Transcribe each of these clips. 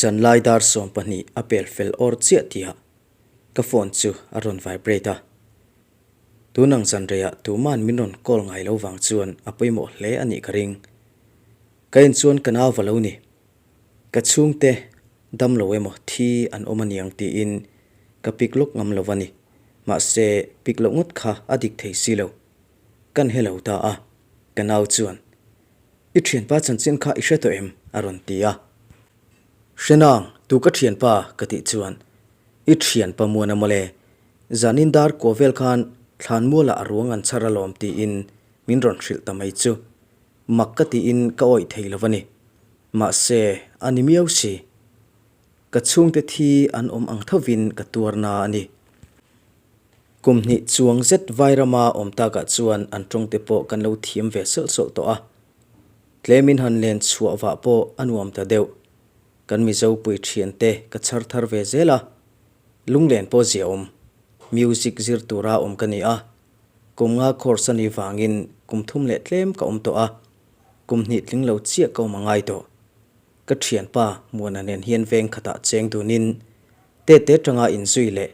Zanlai dar 12 a pel fel awr chiah tihah ka phone chu a rawn vibrate a. Tunang zanreiah tuman min rawn call ngai lo vang chuan a pawimawh hle a nih ka ring. Ka en chuan ka nau va lo ni. Ka chhungte dam lo emaw thi an awm aniang tiin ka pick lawk ngam lo a ni. Mahse pick loh ngawt kha a dik thei si lo. Kan he lo ta a, ka nau chuan, I thianpa chanchin kha i hre tawh em? a rawn ti a. Hre nang, tu ka thianpa? ka tih chuan, I thianpa muan a mawle, zanin dar kua vel khan thlanmualah a ruang an chhar alawm tiin min rawn hrilh ta mai chu. Mak ka tiin ka awih thei lo a ni. Mahse, a ni miau si. Ka chhungte thi an awm ang thovin ka tuarna a ni. Kum hnih chuang zet Vairama awm takah chuan an tawngte pawh kan lo thiam ve sawlh sawlh tawh a. Tlemin han len chhuah vah pawh a nuam ta deuh. Kan Mizo pui thiante ka chhar thar ve zel a. Lunglen pawh zia awm. Music zir tura awm ka ni a. Kum nga course a nih vangin kum thum leh tlem ka awm tawh a. Kum hnih tling lo chiah ka awm a ngai tawh. Ka thianpa Muana nen hian veng khatah cheng dunin tete tanga inzui leh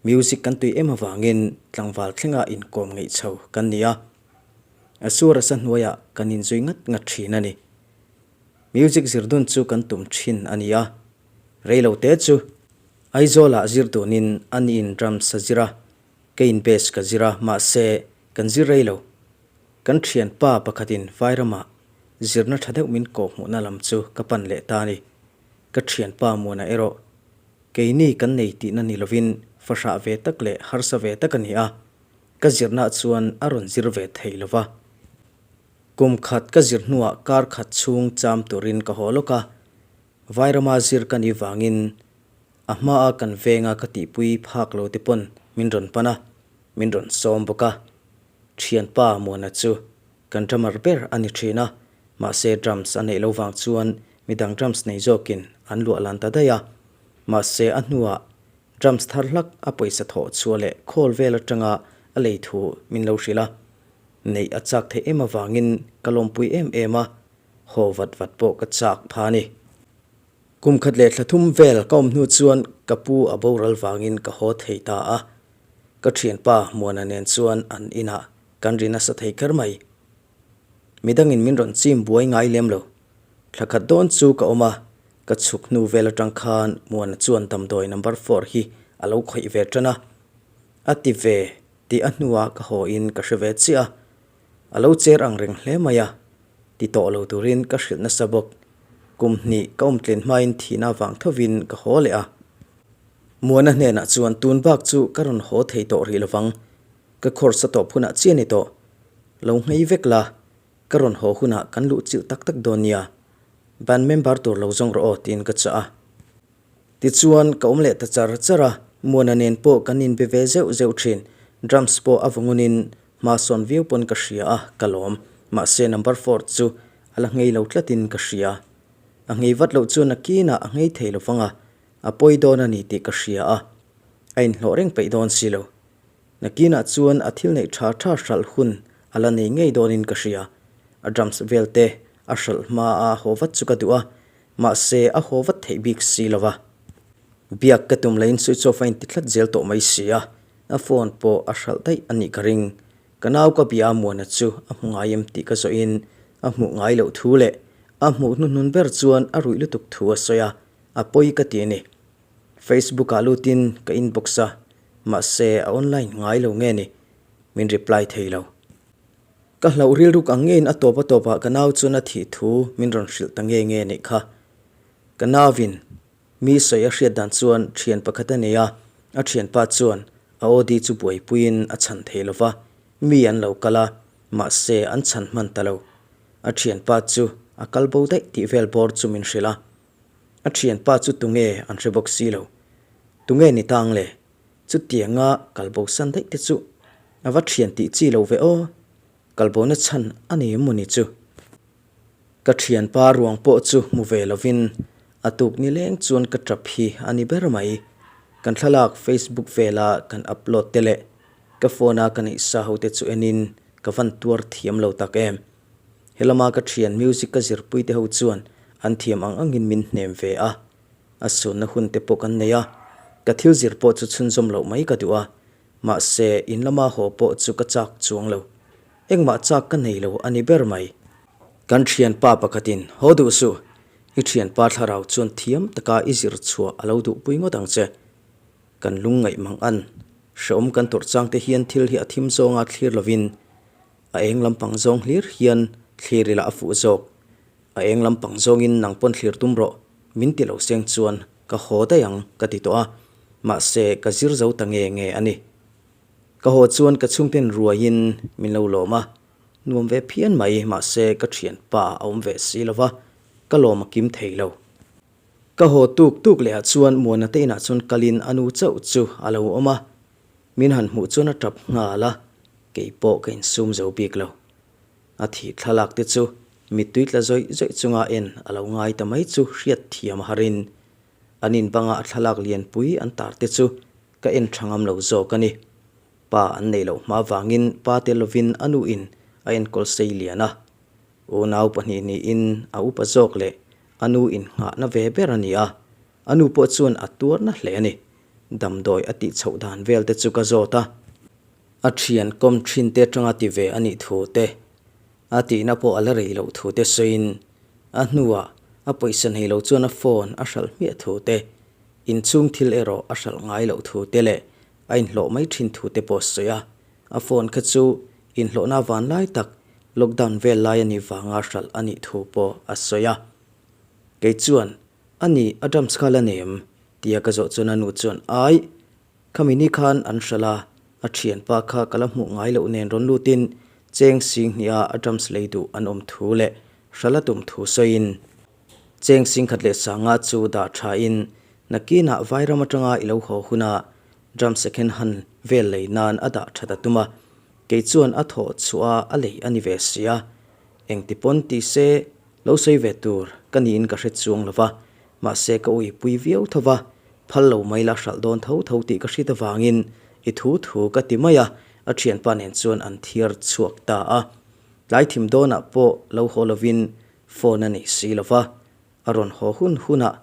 Music kan tui em avangin tlangval thlenga inkawm ngeih chho kan ni a, a sur asa hnuaiah kan inzui ngat ngat thin a ni. Music zir dun chu kan tum thin a ni a, reilo te chu Aizawlah zir dunin a niin drums a zir a, keiin bass ka zir a, mahse kan zir reilo. Kan thianpa pakhatin Vairamah zirna tha deuh min kawhhmuhna lam chu ka pan leh ta a ni. Ka thianpa Muana erawh Keini kan nei tihna ni lovin fahrah ve tak leh harsa ve tak a ni a, ka zirnaah chuan a rawn zir ve thei lo va. Kum khat ka zir hnuah kar khat chhung cham turin ka haw lawk a, Vairama zir ka nih vangin a hmaa kan venga ka tihpui phak lo te pawn min rawn pan a, min rawn sawm bawk a. Thianpa Muana chu kan drummer ber a ni thin a, mahse drums a neih lo vang chuan midang drums nei zawkin an luah lan ta daih a. Mahse a hnuah drums thar hlak a pawisa thawh chhuah leh khawl vel atanga a lei thu min lo hrilh a. Neih a chak theih em avangin ka lawmpui em em a, haw vat vat pawh ka chak pha a ni. Kum khat leh thla thum vel ka awm hnu chuan ka pu a boral vangin ka haw thei ta a. Ka thianpa Muana nen chuan an inah kan ri nasa thei kher mai. Midangin min rawn chim buai ngai lem lo. Thla khat dawn chu ka awm a, ka chhuk hnu vel atang khan Muana chuan damdawi number four hi a lo khawih ve tan a. A ti ve tih a hnuah ka haw in ka hre ve chiah a. A lo cher ang reng hle mai a, ti tawh lo turin ka hrilh nasa bawk. Kum hnih ka awm tlin hmain thihna vang thovin ka haw leh a. Muana hnenah chuan tun bak chu ka rawn haw thei tawh rih lovang. Ka course a tawp hunah chiah ni tawh. Lo nghei vek la, ka rawn haw hunah kan luh chilh tak tak dawn nia. Band member tur lo zawng rawh aw tiin ka chah a. Tichuan ka awm leh ta char char a, Muana nen pawh kan inbe ve zeuh zeuh thin. Drums pawh a vawngunin hma sawn viau pawn ka hria a, ka lawm. Mahse number four chu a la nghei lo tlatin ka hria. A nghei vat loh chuan a kinah a nghei thei lovang a, a pawi dawn a ni tih ka hria a, a inhlawh reng peih dawn si lo. Nakinah chuan a thil neih tha tha hralh hun a la nei ngei dawnin ka hria. A drums vel te a hralh hma a haw vat chu ka duh a, mahse a haw vat theih bik si lo va. Biak ka tum laiin switch off a inti tlat zel tawh mai si a, a phone pawh a hralh daih a nih ka ring. Ka nau ka bia a Muana chu a hmu ngai em tih ka zawhin a hmuh ngai loh thu leh a hmuh hnuhnun ber chuan a ruih lutuk thu a sawi a, a pawi ka ti a ni. Facebook ah lutin ka inbox a, mahse a online ngai lo nge ni, min reply thei lo. Ka hlauh rilruk ang ngeiin a tawp a tawpah ka nau chuan a thih thu min rawn hrilh ta nge nge nih kha. Ka nauin mi sawi a hriat dan chuan thian pakhat a nei a, a thianpa chuan a OD chu buaipuiin a chhan thei lo va, mi an lo kal a, mahse an chhan hman ta lo. A thianpa chu a kal bo daih tih vel bawr chu min hrilh a. A thianpa chu tunge an hre bawk si lo. Tunge ni tang le? Chutianga kalbosan daih te chu a va thian tih chi lo ve aw. Kalbona chhan a nei em mawni chu? Ka thianpa ruang pawh chu hmu ve lovin a tuk nileng chuan ka tap hi a ni ber mai. Kan thlalak Facebook vela kan upload te leh ka phone a ka neih sa ho te chu enin ka van tuar thiam lo tak em. Helama ka thian music ka zirpui te ho chuan an thiam ang angin min hnem ve a. A sunna hun te pawh kan nei a, ka thil zir pawh chu chhunzawm loh mai ka duh a, mahse in lama haw pawh chu ka chak chuang lo. Engmah chak ka nei lo a ni ber mai. Kan thianpa pakhatin, Haw duh suh, i thianpa thlarau chuan thiam taka i zir chhuah a lo duhpui ngawt ang che. Kan lungngaih mang an, hrehawm kan tawrh chang te hian thil hi a thim zawnga thlir lovin a eng lampang zawng hlir hian thlir ila a fuh zawk. A eng lampang zawngin nang pawn thlir tum rawh, min ti lo seng chuan ka haw daih ang ka ti tawh a, mahse ka zir zo ta nge nge a ni. Ka haw chuan ka chhungten ruaiin min lo lawm a, nuam ve phian mai mahse ka thianpa a awm ve si lo va, ka lawm a kim thei lo. Ka haw tuk tuk leh ah chuan Muana te inah chuan kalin a nu chauh chu a lo awm a, min han hmuh chuan a tap nghal a, kei pawh ka insum zo bik lo. A thih thlalak te chu mittui tla zawih zawih chunga en a lo ngai ta mai chu hriat thiam a harin an in banga a thlalak lianpui an tar te chu ka en tha ngam lo zawk a ni. Pa an neih loh hma vangin pa tel lovin a nu in a enkawl sei lian a. Unau pahnih niin a upa zawk leh a nu innghahna ve ber a ni a, a nu pawh chuan a tuarna hle a ni. Damdawi a tih chhoh dan vel te chu ka zawt a. A thian kawm thin te atanga ti ve a nih thu te, a tihna pawh a la rei loh thu te sawiin a hnuah a pawisa nei lo chuan a phone a hralh hmiah thu te, inchhung thil erawh a hralh ngai loh thu te leh a inhlawh mai thin thu te pawh a sawi a. A phone kha chu inhlawhna vanlai tak lockdown vel lai a nih vanga hralh a nih thu pawh a sawi a. Kei chuan, A nih, a drums kha la nei em? tia ka zawh chuan a nu chuan, Ai, khami ni khan an hralh a, a thianpa kha ka la hmuh ngai loh nen rawn lutin cheng sing hniha a drums lei duh an awm thu leh hralh a tum thu sawiin cheng sing khat leh sanga chu dah thain nakinah vairam atanga i lo haw huna drum second hand vel lei nan a dah that a tum a, kei chuan a thawh chhuah a lei a ni ve si a, engti pawn ti se lo sawi ve tur ka niin ka hre chuang lo va, mahse ka ui pui viau tho va, phal lo mai la hralh dawn tho tho tih ka hrit avangin i thu thu ka ti mai a, a thianpa nen chuan an thiar chhuak ta a, tlai thim dawnah pawh lo haw lovin phone a nei si lo va, a rawn haw hun hunah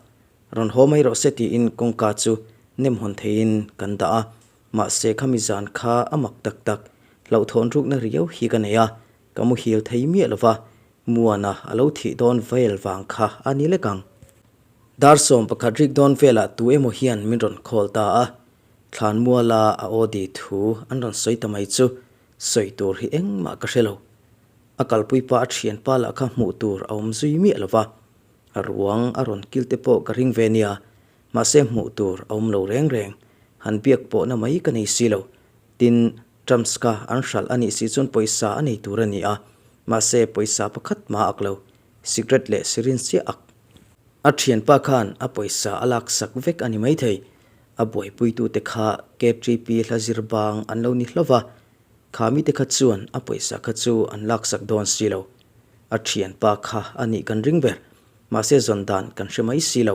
Rawn haw mai rawh se tiin kawngka chu nem hawn theiin kan dah a, mahse khami zan kha a mak tak tak, hlauhthawn rukna riau hi ka nei a, ka muhil thei miah lo va, Muana a lo thih dawn vel vang kha a ni lek ang. Dar 11 rik dawn velah tu emaw hian min rawn call ta a, Thlanmuala a Audi thu an rawn sawi ta mai chu sawi tur hi engmah ka hre lo. A kalpui pa a thianpa lah kha hmuh tur a awm zui miah lo va, A ruang a rawn kil te pawh ka ring ve nia, mahse hmuh tur a awm lo reng reng, han biak pawhna mai ka nei si lo. Tin, Trumps kha an hralh a nih si chuan pawisa a nei tur a ni a, mahse pawisa pakhat mah ak lo, cigarette leh syringe chiah ak. A thianpa khan a pawisa a laksak vek a ni maithei, a buaipuitute kha KTP hla zir bang an lo ni hlauh va, kha mite kha chuan a pawisa kha chu an laksak dawn si lo. A thianpa kha a nih kan ring ber, mahse zawn dan kan hre mai si lo.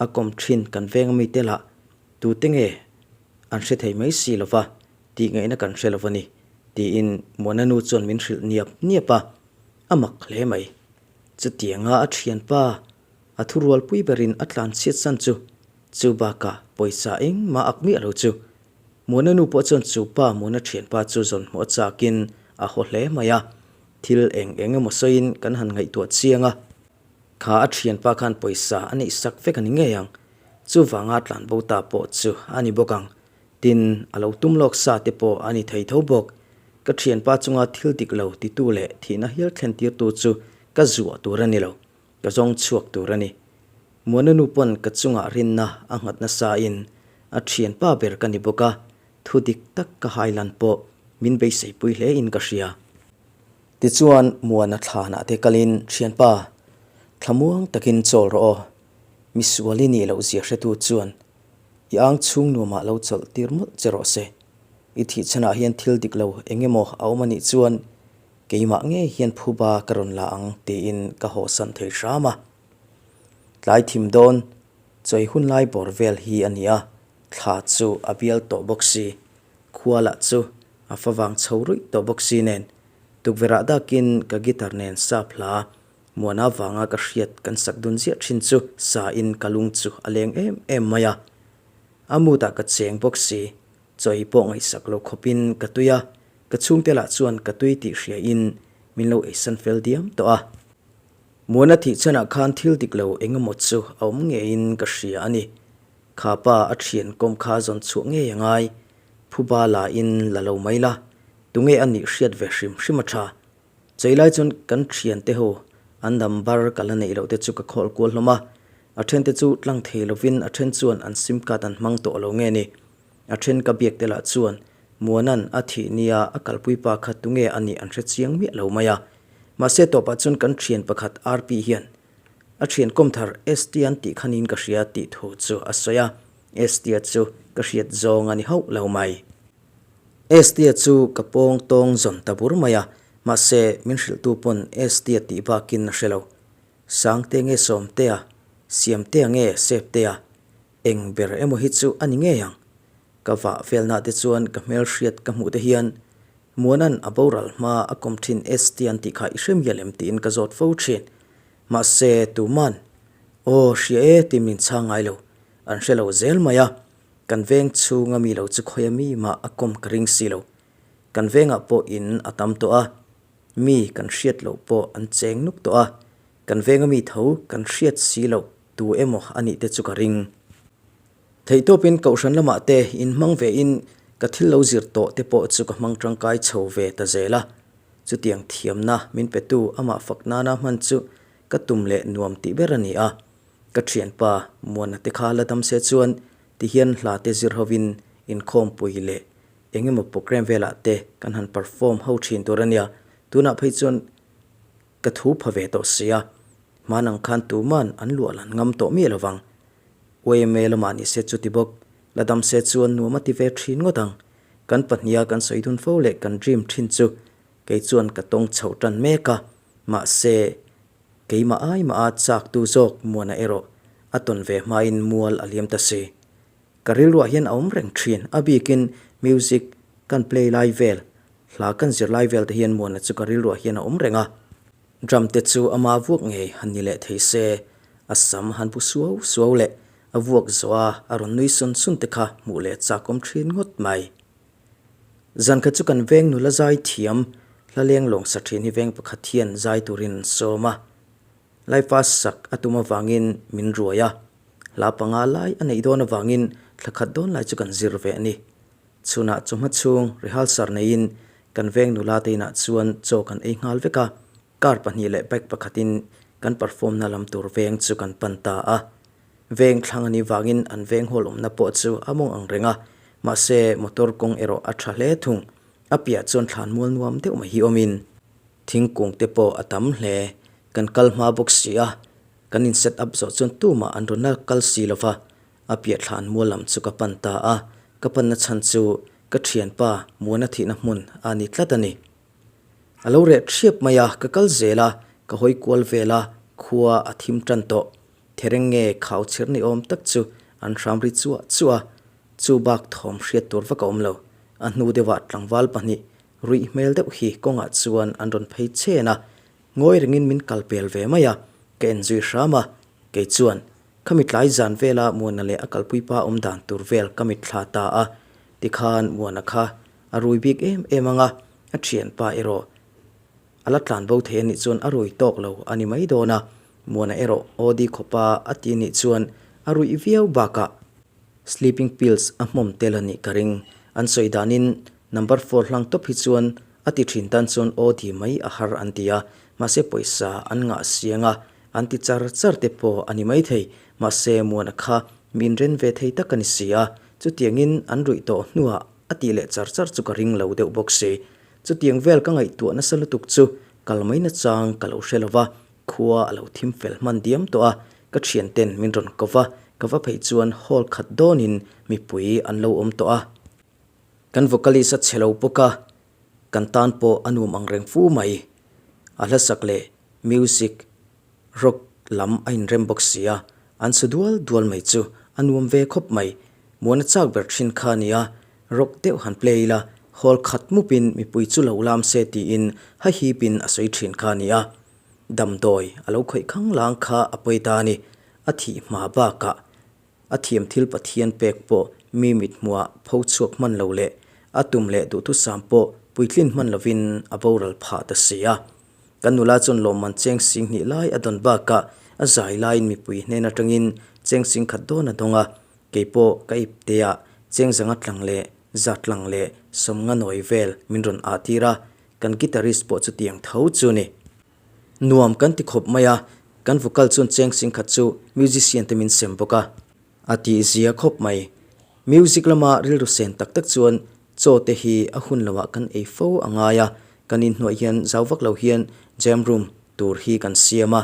A kawm thin kan veng ami te lah tute nge an hre thei mai si lo va, tih ngaihna kan hre lo a ni, tiin Muana nu chuan min hrilh niap niap a, a mak hle mai. Chutianga a thianpa a thurualpui berin a tlanchhiat san chu, chu bakah pawisa engmah ak miah lo chu. Muana nu pawh chuan chu pa Muana thianpa chu zawn hmuh a chakin a haw hle mai a. Thil eng eng emaw sawiin kan han ngaihtuah chiang a, kha a thianpa khan pawisa a neih sak vek a ni ngei ang, chuvanga tlanbo ta pawh chu a ni bawk ang, tin a lo tum lawk sa te pawh a ni thei tho bawk. Ka thianpa chunga thil dik lo titu leh thihna hial thlen tirtu chu ka zuah tur a ni lo, ka zawng chhuak tur a ni. Muana nu pawn ka chungah rinna a nghat nasa in a thianpa ber ka ni bawk a, Thu dik tak ka hailan pawh min beiseipui hle in ka hria. Tichuan Muana thlanah te kalin thianpa, thlamuang takin chawl rawh aw. Misual i nih loh zia hretu chuan i ang chhung nuamah lo chawlh tir mawlh che rawh se. I thihchhanah hian thil dik lo eng emaw a awm a nih chuan keimah ngei hian phuba ka rawn la ang tiin ka hawsan thei hram a. Tlai thim dawn chawi hun lai bawr vel hi a ni a, Thla chu a bial tawh bawk si, khua lah chu a fa vang chho ruih tawh bawk si nen, tukverh ah dakin ka guitar nen sap hla Muana vanga ka hriat kan sak dun ziah thin chu sa in ka lung chu a leng em em mai a. A mood ah ka cheng bawk si, chawi pawh ngaihsak lo khawp in ka tui a, ka chhungte lah chuan ka tui tih hria in min lo eisan fel diam tawh a. Muana thih chhanah khan thil dik lo eng emaw chu a awm ngeiin ka hria a ni. Kha pa a thian kawm kha zawn chhuah ngei a ngai, phuba la in la lo mai la, tunge a nih hriat ve hrim hrim a tha. Chei lai chuan kan thian te ho an number ka la neih loh te chu ka khawl kual hlawm a, a then te chu tlang thei lovin a then chuan an sim card an hmang tawh lo nge ni. A then ka biak te lah chuan Muana'n a thih nia a kalpui pa kha tunge a nih an hre chiang miah lo mai a. Mahse tawpah chuan kan thian pakhat RP hian a thian kawmthar ST an tih kha niin ka hria tih thu chu a sawi a, ST a chu ka hriat zawng a ni hauh lo mai. Estia chu ka pawng tawng zawn ta bur mai a, mahse min hrilhtu pawn Estia tih bakin a hre lo. Sangte nge Sawmtea, Siamtea nge Septea, eng ber emaw hi chu a ni ngei ang. Ka vah velnah te chuan ka hmelhriat ka hmuh te hian Muana'n a boral hma a kawm thin Estia an tih kha i hre mial em tiin ka zawt fo thin. Mahse tuman, Aw hria e tih min chhang ngai lo, an hre lo zel mai a. Kan veng chhunga mi lo chu khawia mi mah a kawm ka ring si lo. Kan vengah pawh in a tam tawh a, mi kan hriat loh pawh an cheng nuk tawh a, kan venga mi tho kan hriat si loh tu emaw a nih te chu ka ring. Theihtawpin kohhran lamah te inhmang ve in ka thil lo zir tawh te pawh chu ka hmang tangkai chho ve ta zel a. Chutiang thiamna min petu amah fak nana hman chu ka tum leh nuam tih ber a ni a. Ka thianpa Muana te kha la dam se chuan tihian hla te zir hovin inkhawmpui leh eng emaw program velah te kan han perform ho thin tur a nia. Tunah phei chuan ka thu pha ve tawh sia, hman ang khan tuman an luah lan ngam tawh miah lovang. YMA lamah ni se chuti bawk, la dam se chuan nuam a ti ve thin ngawt ang. Kan pahniha kan sawi dun fo leh kan dream thin chu kei chuan ka tawng chhoh tan mek a, mahse Keimah ai mah a chak tu zawk Muana erawh a tawn ve hmain mual a liam ta si. Ka rilruah hian a awm reng thin, a bikin music kan play lai vel, hla kan zir lai vel te hian Muana chu ka rilruah hian a awm reng a. Drum te chu ama vuak ngei han ni leh thei se, a sam han bu suau suau leh a vuak zawh a a rawn nui sun sun te kha hmuh leh chak awm thin ngawt mai. Zan khat chu kan veng nula zai thiam hla leng lawng sa thin hi veng pakhat hian zai turin an sawm a. Laifa sak a tum avangin min ruai a, hla panga lai a neih dawn avangin thla khat dawn lai chu kan zir ve a ni. Chhunah chawhma chhung rehearsal neiin kan veng nula te inah chuan chaw kan ei nghal vek a, car pahnih leh bike pakhatin kan perform na lam tur veng chu kan pan ta a. Veng thlang a nih vangin an veng hawl awmna pawh chu a mawng ang reng a, mahse motor kawng erawh a tha hle thung. A piah chuan thlan mual nuam deuh mai hi awmin thingkung te pawh a tam hle. Kan kal hma bawk si a, kan in set up zawh chuan tumah an rawn la kal si lo va, a piah thlan mual lam chu ka pan ta a, ka panna chhan chu ka thianpa Muana thihna hmun a ni tlat a ni. A lo reh thiap mai a, ka kal zel a, ka hawi kual vel a, khua a thim tan tawh. Thereng nge khau chher ni awm tak chu an hram ri chuah chuah a, chu bak thawm hriat tur vak a awm lo. A hnu deuhah tlangval pahnih ruih hmel deuh hi kawngah chuan an rawn phei chen a, ngawi rengin min kal pel ve mai a, ka en zui hram a, kei chuan khami tlai zan vela Muana leh a kalpuipa awm dan tur vel ka mitthla ta a, tikhan Muana kha a rui bik em em ang a, a thianpa erawh A la tlan bo thei a nih chuan a rui tawk lo a ni mai dawn a, Muana erawh OD khawpa a ti nih chuan a ruih viau bakah sleeping pills a hmawm tel a nih ka ring. An sawi danin number four hlang tawp hi chuan a ti thin tan chuan OD mai a har an ti a, mahse pawisa an ngah siang a, an ti char char te pawh a ni mai thei. Mahse Muana kha mi inren ve thei tak a ni si a, chutiangin an ruih tawh hnuah a tih leh char char chu ka ring lo deuh bawk si. Chutiang vel ka ngaihtuah nasa lutuk chu kal mai nachang ka lo hre lo va, khua a lo thim fel hman diam tawh a, ka thianten min rawn ko va, ka va phei chuan hall khat dawnin mipui an lo awm tawh a. Kan vocalist a chhe lo bawk a, kan tan pawh a nuam ang reng fu mai. A hlasak leh music Rock lam a inrem bawk si a, an su dual dual mai chu a nuam ve khawp mai. Muana chak ber thin kha a ni a, rock deuh han play ila, hall khat mupin mipui chu lo lam se tiin hahipin a sawi thin kha a ni a. Damdawi a lo khawih khanglang kha a pawi ta a ni. A thih hma bakah a thiam thil Pathian pek pawh mi mithmuhah pho chhuak hman lo leh a tum leh duhthusam pawh puitlin hman lovin a boral phah ta si a. Kan nula chuan lawmman cheng sing hnih lai a dawn bakah a zai laiin mipui hnen atangin cheng sing khat dawn a dawng a, kei pawh ka ipteah cheng zanga tlang leh za tlang leh sawmnga nawi vel min rawn ah tir a, kan guitarist pawh chutiang tho chu ni. Nuam kan ti khawp mai a, kan vocal chuan cheng sing khat chu musician te min sem bawk a. A tih zia khawp mai. Music lama rilru sen tak tak chuan chaw te hi a hun loah kan ei fo a ngai a, kan inhnuai hian zau vak lo hian jam room tur hi kan siam a,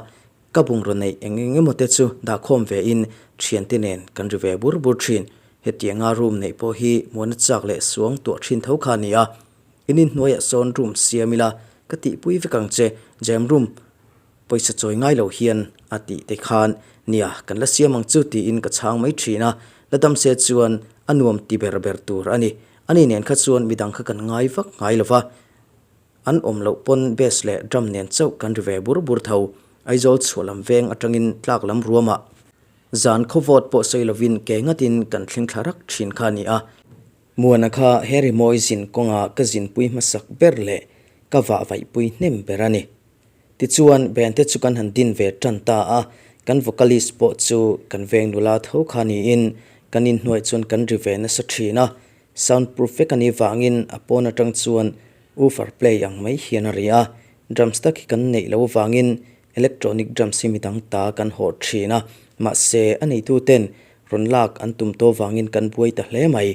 ka bungraw neih eng eng emaw te chu dahkhawm ve in thiante nen kan ri ve bur bur thin. Hetianga room neih pawh hi muana chak leh suang tuah thin tho kha a ni a. In inhnuaiah sawn room siam ila ka tihpui vek ang che, jam room pawisa chawi ngai lo hian a tih te khan nia kan la siam ang chu tiin ka chhang mai thin a, la dam se chuan a nuam ti ber ber tur a ni. Ani nen kha chuan midang kha kan ngai vak ngai lo va, an awm loh pawn bass leh drum nen chauh kan ri ve bur bur tho. Aizawl chhuah lam veng atangin tlak lam ruamah zan khawvawt pawh sawi lovin ke ngatin kan thleng thla rak thin kha a ni a. Muana kha he rimawi zin kawnga ka zinpui hmasak ber leh ka vahvaihpui hnem ber a ni. Tichuan, band te chu kan han din ve tan ta a, kan vocalist pawh chu kan veng nula tho kha niin kan inhnuai chuan kan ri ve nasa thin a, sound proof vek a nih vangin a pawn atang chuan woofer play ang mai hian a ri a, drums tak hi kan neih loh vangin electronic drums hi midang ta kan hawh thin a, mahse a neituten Rawn lak an tum tawh vangin kan buai ta hle mai.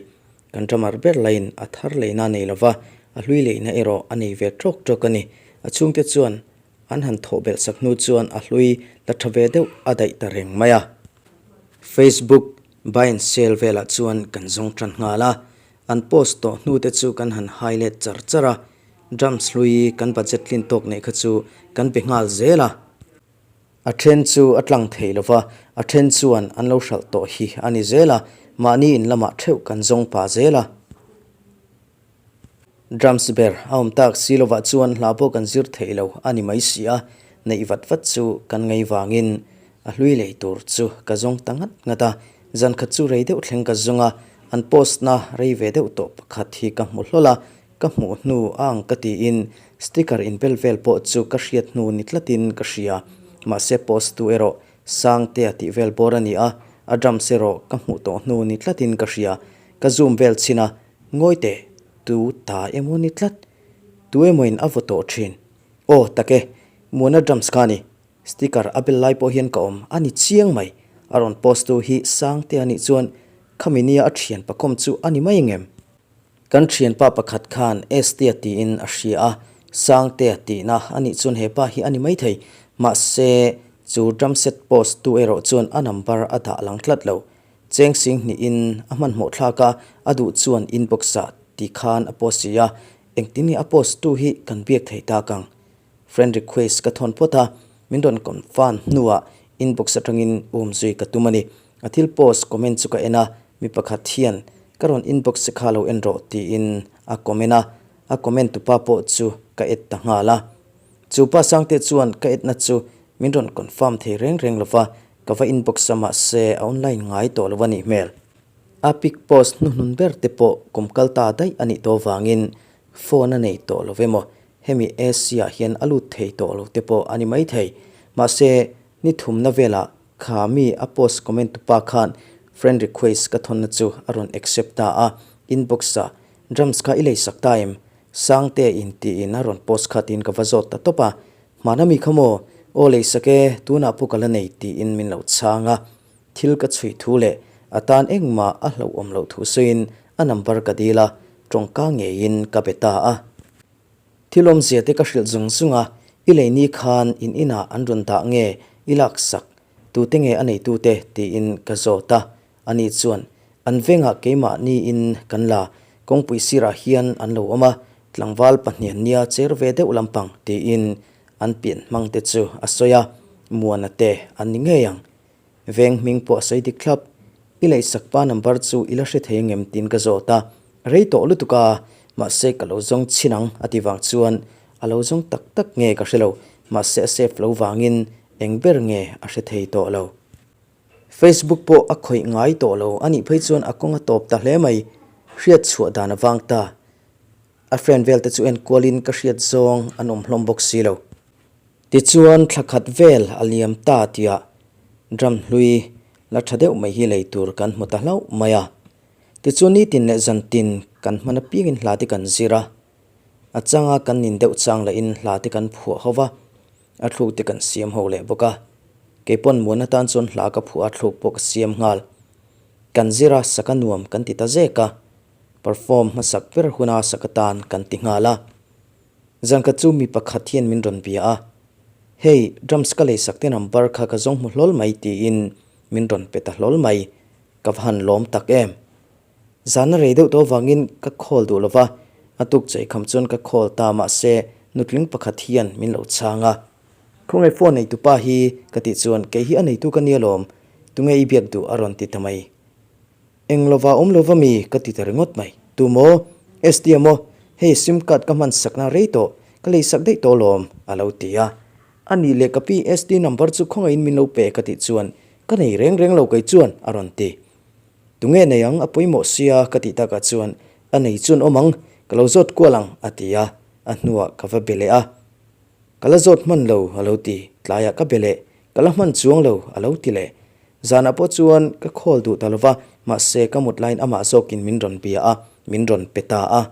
Kan drummer ber laiin a thar leina a nei lo va, a hlui leina erawh a nei ve tawk tawk a ni. A chhungte chuan an han thawh belh sak hnu chuan a hlui la tha ve deuh a daih ta reng mai a. Facebook buy and sell velah chuan kan zawng tan nghal a, an post tawh hnu te chu kan han hai let char char a, drums hlui kan budget tlin tawk neih kha chu kan be nghal zel a. A then chu a tlang thei lo va, a then chuan an lo hralh tawh hi a ni zel a, mahni in lamah theuh kan zawng pah zel a. Drums ber a awm tak si lovah chuan hla pawh kan zir thei lo a ni mai si a, neih vat vat chu kan ngei vangin a hlui lei tur chu ka zawng ta ngat ngat a, zan khat chu rei deuh thleng ka zawng a, an post na rei ve deuh tawh pakhat hi ka hmu hlawl a, Ka hmuh hnu a ang ka tiin sticker inbel vel pawh chu ka hriat hnu ni tlatin ka hria. Mahse post tu erawh Sangtea tih vel bawr a ni a, a drums erawh ka hmuh tawh hnu ni tlatin ka hria. Ka zoom vel chhin a, ngawi teh, tu ta emaw ni tlat? Tu emawin a vaw tawh thin? Aw tak e, Muana drums kha a ni. Sticker a bel lai pawh hian ka awm a ni chiang mai. A rawn post tu hi Sangtea nih chuan khami nia a thian pakawm chu a ni mai ngem? Kan thianpa pakhat khan Estia tiin a hria a, Sangtea tihna a nih chuan he pa hi a ni maithei. Mahse, chu drum set post tu erawh chuan a number a dah lang tlat lo. Cheng sing hnihin a hmanhmawh thlak a, a duh chuan inbox ah ti khan a post si a, engtin nge a post tu hi kan biak thei tak ang? Friend request ka thawn phawt a, min rawn confirm hnuah inbox atangin um zui ka tum a ni. A thil post comment chu ka en a, mi pakhat hian ka rawn inbox che kha lo en rawh tiin a comment a, a comment tupa pawh chu ka add ta nghal a. Chu pa Sangte chuan ka add na chu min rawn confirm thei reng reng lova, ka va inbox a mahse a online ngai tawh lo a nih hmel. A pic post hnuhnun ber te pawh kum kal ta daih a nih tawh vangin phone a nei tawh lo emaw hemi AC ah hian a lut thei tawh lo te pawh a ni maithei. Mahse ni thumna velah Kha mi a post comment tu pa khan friend request ka thawnna chu a rawn accept ta a, inbox ah drums kha i lei sak ta em? Sangte in tiin a rawn post kha tiin ka va zawt ta tawp a, hmana mi kha maw? Aw lei sak e, tunah pawh ka la nei tiin min lo chhang a, thil ka chhui thu leh a tan engmah a hlauhawm loh thu sawiin a number ka dil a, tawngka ngeiin ka be ta a. Thil awmzia te ka hrilh zung zung a, i lei ni khan in inah an rawn dah nge i laksak, tute nge a neitute tiin ka zawt a, ani chuan an vengah keimah niin kan la, kawngpui sirah hian an lo awm a, tlangval pahnian nia cher ve deuh lampang tiin an pian hmang te chu a sawi a, Muana te an ni ngei ang. Veng hming pawh a sawi dik thlap. I leihsak pa number chu i la hre thei angem tiin ka zawt a, rei tawh lutuk a, mahse ka lo zawng chhin ang a ti vang chuan a lo zawng tak tak nge ka hre lo. Mahse a save lo vangin eng ber nge a hre thei tawh lo. Facebook pawh a khawih ngai tawh lo a nih phei chuan a kawng a tawp ta hle mai. Hriat chhuah dan a vang ta. A friend vel te chu enkualin ka hriat zawng an awm hlawm bawk si lo. Tichuan thla khat vel a liam ta tihah drum hlui la tha deuh mai hi lei tur kan hmu ta hlauh mai a. Tichuan nitin leh zantin kan hman apiangin hla te kan zir a. A changa kan nin deuh chang lahin hla te kan phuah ho va, a thluk te kan siam ho leh bawk a. Keipawn muan atan chuan hla ka phuah a thluk pawh ka siam nghal. Kan zir a, saka nuam kan ti ta zek a. Perform hmasak ber huna sak atan kan ti nghal a. Zan khat chu mi pakhat hian min rawn bia a, Hei, drums ka leisak te number kha ka zawng hmu hlawl mai tiin min rawn pe ta hlawl mai. Ka va han lawm tak em! Zan a rei deuh tawh avangin ka call duh lova, a tuk chei kham chuan ka call ta mahse nutling pakhat hian min lo chhang a. Khawngaih phone neitu pa hi ka tih chuan kei hi a neitu ka nia lawm, tunge i biak duh a rawn ti ta mai. Eng lova awm lova mi ka ti ta ringawt mai. Tu maw? ST a maw? Hei sim card ka hman sakna rei tawh, ka lei sak daih tawh lawm a lo ti a. A nih leh ka pi ST number chu khawngaihin min lo pe ka tih chuan ka nei reng reng lo kei chuan a rawn ti. Tunge nei ang a pawimawh sia ka tih takah chuan a nei chuan awm ang, ka lo zawt kual ang a ti a, a hnuah ka va be leh a. Ka la zawt hman lo a lo ti, tlaiah ka be leh, ka la hman chuang lo a lo ti leh. Zanah pawh chuan ka call duh ta lo va, mahse ka mut laiin amah zawkin min rawn bia a, min rawn pe ta a.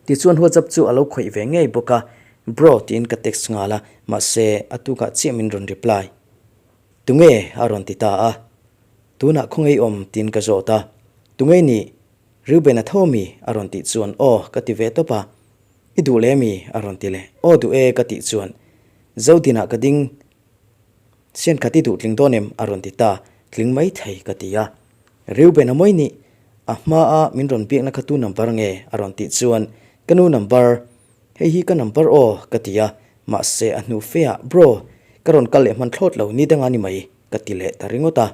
Tichuan WhatsApp chu a lo khawih ve ngei bawk a, Bro tiin ka text nghal a, mahse a tukah chiah min rawn reply. Tunge? a rawn ti ta a. Tunah khawngaih awm tiin ka zawt a. Tunge nih? Reuben a tho mi? a rawn tih chuan aw ka ti ve tawp a. I duh leh mi? a rawn ti leh. Aw duh e ka tih chuan Zodinah ka ding sian khat i duh tling dawn em? a rawn ti ta. Tling mai thei ka ti a. Reuben a mawi nih? A hmaa min rawn biakna kha tu number nge? a rawn tih chuan ka nu number Hei hi ka number aw ka ti a, mahse a hnu fe ah bro ka rawn kal leh hman thlawt lo ni danga ni mai ka ti leh ta ringawt a.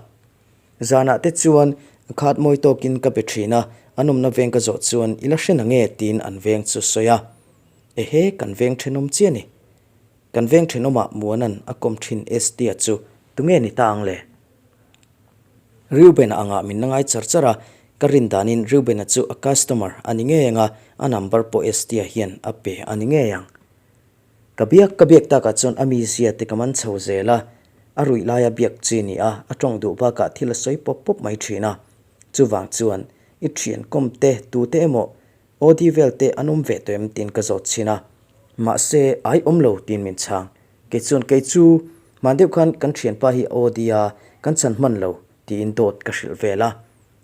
Zanah te chuan khat mawi tawkin ka be thin a, an awmna veng ka zawh chuan i la hre na nge tiin an veng chu sawi a. Ehe kan veng thenawm chiah ni. Kan veng thenawmah Muanan a kawm thin Estia chu tunge ni ta ang le? Reuben-a angah min la ngai char char a, ka rin danin Reuben-a chu a customer a ni ngei ang a, a number pawh Estia hian a pe a ni ngei ang. Ka biak ka biak takah chuan a mizia te ka man chho zel a, a ruih laia biak chi ni a, a tawng duh bakah thil a sawi pawp pawp mai thin a. Chuvang chuan i thian kawm te tute emaw OD vel te an awm ve tawh em tiin ka zawt chhin a, mahse ai awm lo tiin min chhang. Kei chuan kei chu hman deuh khan kan thianpa hi a OD a, kan chhan hman lo tiin dawt ka hrilh vel a.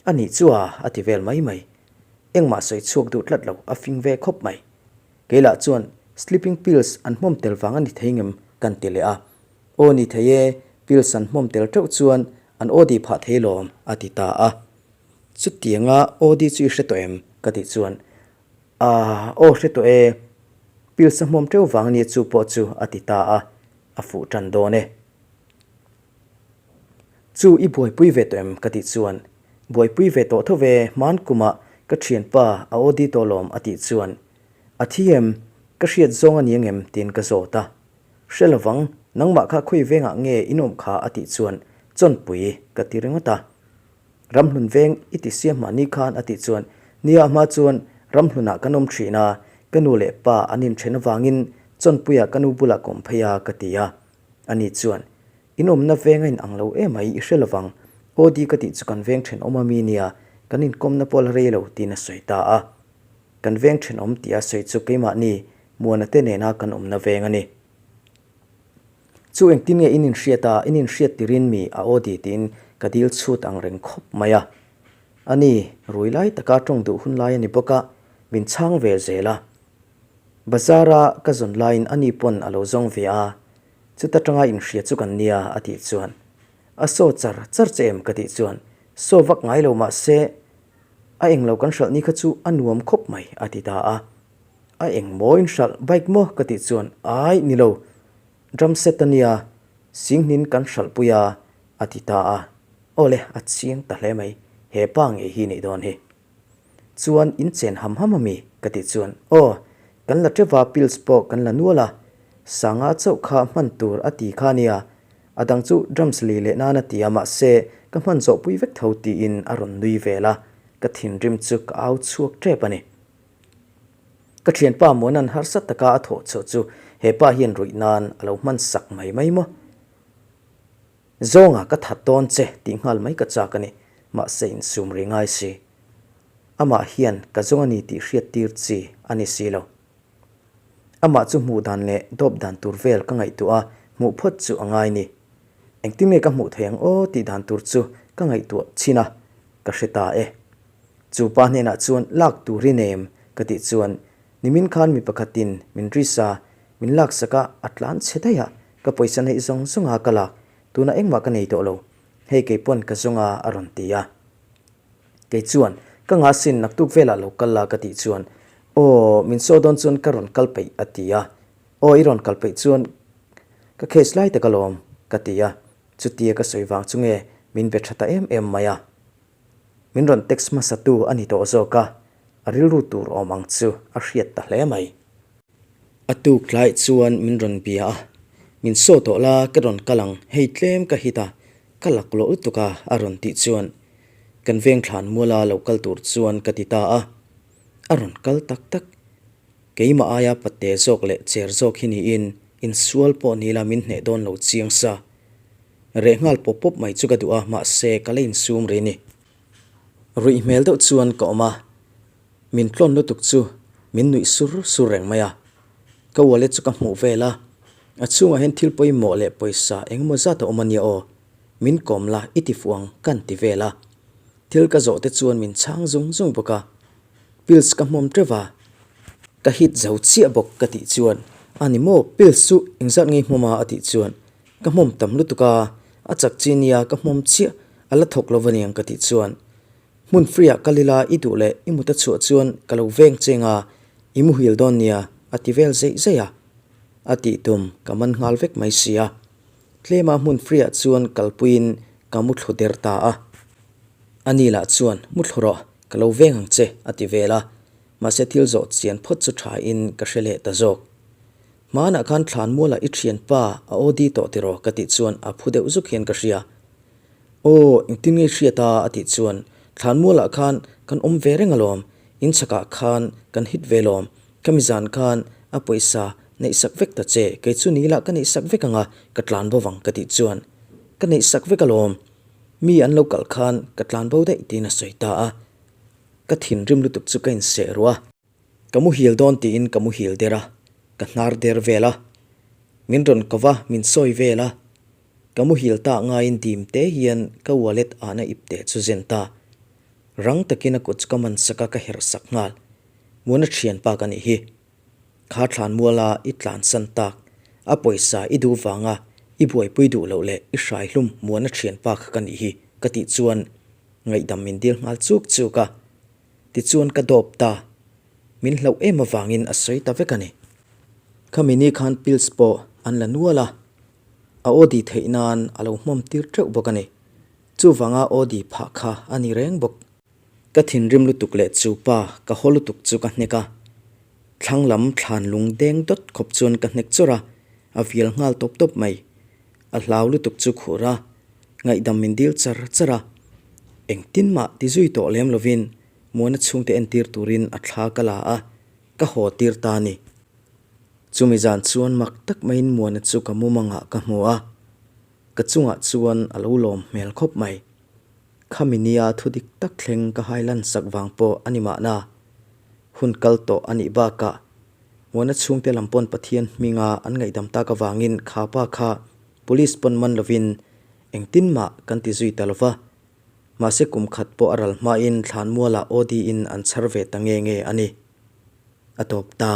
A nih chu a, a ti vel mai mai. Engmah sawi chhuak duh tlat lo, a fing ve khawp mai. Kei lah chuan sleeping pills an hmawm tel vang a ni thei ngem kan ti leh a. Aw ni thei e, pills an hmawm tel teuh chuan an OD phah thei lawm a ti ta a. Chutianga OD chu i hre tawh em? ka tih chuan, Aah, aw hre tawh e, pills a hmawm teuh vang ania chu pawh chu a ti ta a, a fuh tan dawn e. Chu i buaipui ve tawh em? ka tih chuan, Buaipui ve tawh tho ve, hman kumah ka thianpa a OD tawh lawm a tih chuan, A thi em? Ka hriat zawng a ni angem? tiin ka zawt a. Hre lovang, nangmah kha khawi vengah nge in awm kha a tih chuan, Chawnpui ka ti ringawt a. Ramhlun veng i ti sia mahni khan a tih chuan, Nia hma chuan Ramhlunah kan awm thin a, ka nu leh pa an inthen avangin Chawnpuiah ka nu bulah ka awm phei a ka ti a. Ani chuan, In awmna veng a inang lo emai i hre lovang, OD ka tih chu kan veng thenawm a mi nia, kan inkawmna pawh la rei lo tiin a sawi ta a. Kan veng thenawm tih a sawi chu keimahni Muana te nena kan awmna veng a ni. Chu engtin nge in inhriat a, in inhriat tirin mi a aw di tiin ka dil chhut ang reng khawp mai a. A ni, rui lai taka tawng duh hun lai a ni bawk a, min chhang ve zel a. Bazar-a ka zawn laiin a ni pawn a lo zawng ve a, chuta tanga inhria chu kan nia a tih chuan, A saw char char che em ka tih chuan, Saw vak ngai lo mahse, a englo kan hralh ni kha chu a nuam khawp mai a ti ta a. A eng maw in hralh bike maw ka tih chuan ai ni lo drum set a nia Singhnin kan hralh pui a a ti ta a awle a chiang ta hle mai he pa ngei hi nih dawn hi chuan in chen ham ham a mi ka tih chuan aw kan la teuh va pills pawh kan la nual a. Sanga chauh kha hman tur a ti kha nia, a dang chu drums li leh nan a ti a mahse ka hman zawh pui vek tho tiin a rawn nui vel a, ka thinrim chu ka au chhuak tep a ni. Ka thianpa Muanan harsa taka a thawh chhuah chu he pa hian ruih nan a lo hman sak mai mai maw? Zawnga ka that dawn che tih nghal mai ka chak a ni, mahse insum ri ngai si. Amah hian ka zawng a ni tih hriat tir chi a ni si lo. Amah chu hmuh dan leh dawp dan tur vel ka ngaihtuah a, hmuh phawt chu a ngai ni. Engtin nge ka hmuh thei ang aw tih dan tur chu ka ngaihtuah chhin a, ka hre ta e. Chu pa hnenah chuan lak tur i nem ka tih chuan nimin khan mi pakhatin min risa min laksak a, a tlan chhe daih a, ka pawisa neih zawng zawng a ka lak, tunah engmah ka nei tawh lo, hei kei pawn ka zawng a a rawn ti a. Kei chuan, Ka ngasin naktuk velah lo kal la ka tih chuan, Aw, min saw dawn chuan ka rawn kal peih a ti a. Aw, i rawn kal peih chuan ka case lai tak alawm ka ti a. Chutia ka sawi vang chu nge min be tha ta em em mai a. Min rawn text hmasa tu a ni tawh zawk a, a rilru tur awm ang chu a hriat ta hle mai. A tuk tlai chuan min rawn bia a, Min saw tawh la, ka rawn kal ang, hei tlem ka hit a, ka laklawh lutuk a a rawn tih chuan kan veng thlan muala lo kal tur chuan ka ti ta a, a rawn kal tak tak. Keimah aia pate zawk leh cher zawk hi niin insual pawh ni la min hneh dawn lo chiang sa. Reh nghal pawp pawp mai chu ka duh a, mahse ka la insum rih ni. Ruih hmel deuh chuan ka awm a. Min tlawn lutuk chu min nuih sur sur reng mai a, ka wallet chu ka hmuh vel a, a chhungah hian thil pawimawh leh pawisa engemaw zat a awm a nia aw, min kawm la i ti fuh ang ka an ti vel a, thil ka zawh te chuan min chhang zung zung bawk a, pills ka hmawm teuh va, ka hit zo chiah bawk ka tih chuan a ni maw pills chu engzat nge i hmawm a a tih chuan ka hmawm tam lutuk a, a chak chi nia ka hmawm chiah a la thawk lo va niang ka tih chuan Hmun free ah kal ila i duh leh i mut a chhuah chuan ka lo veng cheng a, i muhil dawn nia a ti vel zeih zeih a. A tih tum ka man nghal vek mai si a. Tlema hmun free ah chuan kalpuiin ka muthlu der ta a. A ni lah chuan muthlu rawh, ka lo veng ang che a ti vel a. Mahse thil zawh chian phawt chu tha in ka hre leh ta zawk. Hmanah khan thlanmualah i thianpa a OD tawh tiraw ka tih chuan a phu deuh zuk hian ka hria. Aw, engtin nge hriat a? a tih chuan, Thlanmualah khan kan awm ve reng alawm, in chhakah khan kan hit ve lawm, khami zan khan a pawisa neihsak vek ta che, kei chu ni lah ka neihsak vek ang a, ka tlan bo vang ka tih chuan, Ka neihsak vek alawm, mi an lo kalh khan ka tlan bo daih tiin a sawi ta a, ka thinrim lutuk chu ka inseh ruah a. Ka muhil dawn tiin ka muhil der a, ka hnar der vel a, min rawn ko va, min sawi vel a, Ka muhil tak ngaiin dim te hian ka wallet ahna ip teh chu zen ta. Rang takin a kut chu ka man sak a, ka herh sak nghal. Muana thianpa ka nih hi. Kha thlan muala i tlan san tak, a pawisa i duh vanga i buaipui duh loh leh i hrai hlum Muana thianpa kha ka nih hi ka tih chuan ngaihdam min dil nghal chuk chuk a. Tichuan ka dawp ta. Min hlauh em avangin a sawi ta vek a ni. Khami ni khan pills pawh an la nual a. A aw di theih nan a lo hmawm tir teuh bawk a ni. Chuvanga aw di phah kha a ni reng bawk. Ka thinrim lutuk leh chu pa ka haw lutuk chu ka hnek a. Thlang lam thlan lung deng dawt khawp chuan ka hnek chawrh a, a vial nghal tawp tawp mai. A hlau lutuk chu khur a, ngaihdam min dil char char a. Engtin mah ti zui tawh lem lovin Muana chhungte entir turin a thla ka la a, ka haw tir ta a ni. Chumi zan chuan mak tak maiin Muana chu ka mumangah ka hmu a, ka chungah chuan a lo lawm hmel khawp mai. Khami nia thu dik tak thleng ka hai lan sak vang pawh a ni mahna. Hun kal tawh a nih bakah Muana chhungte lam pawn Pathian hminga an ngaihdam tak avangin kha pa kha Police pawn man lovin engtin mah kan ti zui ta lova. Mahse kum khat pawh a ral hmain Thlanmualah OD in an chhar ve ta nge nge a ni. A tawp ta.